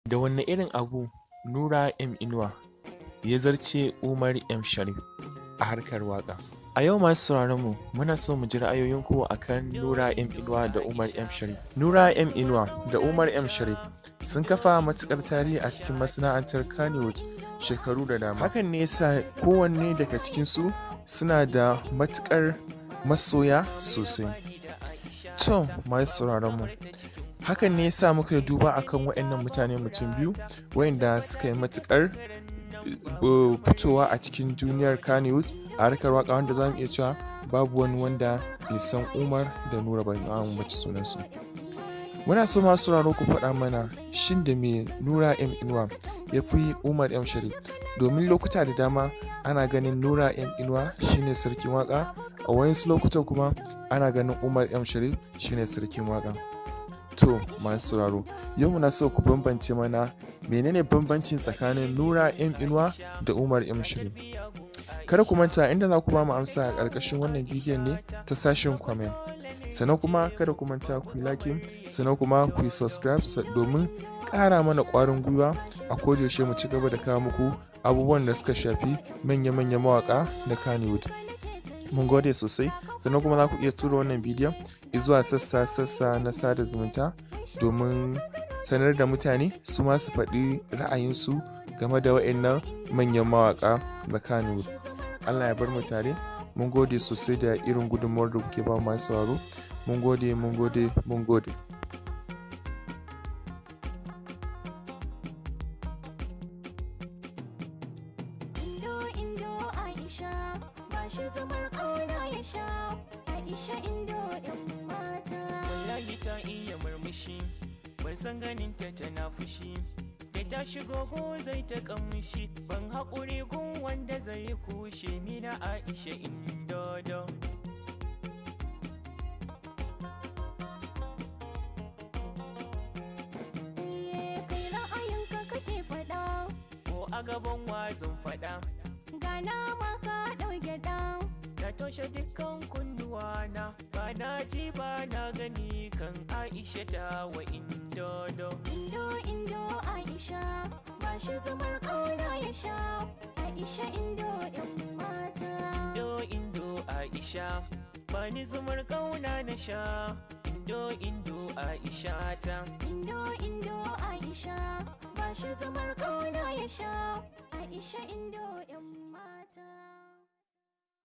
Da wanne irin abu Nura M Inuwa ya zarce Umar M Sharif a harkar waƙa? A yau masu sauraron mu muna so mu ji ra'ayoyinku akan Nura M Inuwa da Umar M Sharif. Nura M Inuwa da Umar M Sharif sun kafa matuƙar tarihi a cikin masana'antar Kannywood shekaru da dama. Hakan ne yasa kowanne daga cikinsu suna da matuƙar masoya sosai. To masu sauraron mu, hakan ne yasa muka yi duba akan waɗannan mutane mutum biyu waɗanda suka yi matuƙar fitowa a cikin duniyar Kannywood a harkar waƙa, wanda za mu iya cewa babu wani wanda bai san Umar da Nura ba in an ambaci sunansu. Muna so masu sauraro ku faɗa mana, shin da me Nura M Inuwa ya fi Umar M Sharif? Domin lokuta da dama ana ganin Nura M Inuwa shine sarkin waƙa, a wayansu lokutan kuma ana ganin Umar M Sharif shine sarkin waƙa. To masu sauraro, yau muna so ku bambance mana menene bambancin tsakanin Nura M Inuwa da Umar M Sharif. Kada ku manta, inda za ku ba mu amsa a ƙarƙashin wannan bidiyon ne ta sashen comment. Sannan kuma kada ku manta ku yi liking, sannan kuma ku yi subscribe domin ƙara mana ƙwarin gwiwa a kodayaushe mu ci gaba da kawo muku abubuwan da suka shafi manya-manyan mawaƙa na Kannywood. Mun gode sosai, sannan kuma za ku iya tura wannan bidiyon zuwa sassa-sassa na sada zumunta domin sanar da mutane su ma su faɗi ra'ayinsu game da waɗannan manyan mawaƙa na Kannywood. Allah ya bar mu tare. Mun gode sosai da irin gudunmawar da kuke ba masu sauraro. Mun gode, mun gode, mun gode. Indo Indo Aisha, ba shi zamar ƙauna ya sha. Aisha Indo ‘yan mata. Wallahi ta iya murmushi, ban san ganin ta tana fushi. Da ta shigo ko zai ta kamshi, ban haƙuri gun wanda zai kushe mina Aisha Indodo. Iye, kai ra'ayinka kake faɗa. Ko a gaban wazan faɗa, Ga nama ka ɗau gyaɗa. Ta toshe dukkan kunnuwana, ba na ji ba na gani kan Aisha ta wa Indodo. Indo Indo Aisha, ba shi zamar ƙauna ya sha. Aisha Indo ‘yan mata. Indo Indo Aisha, bani zumar kauna na sha. Indo Indo Aisha ta. Indo Indo Aisha, ba shi zamar ƙauna ya sha. Aisha Indo ‘yan mata.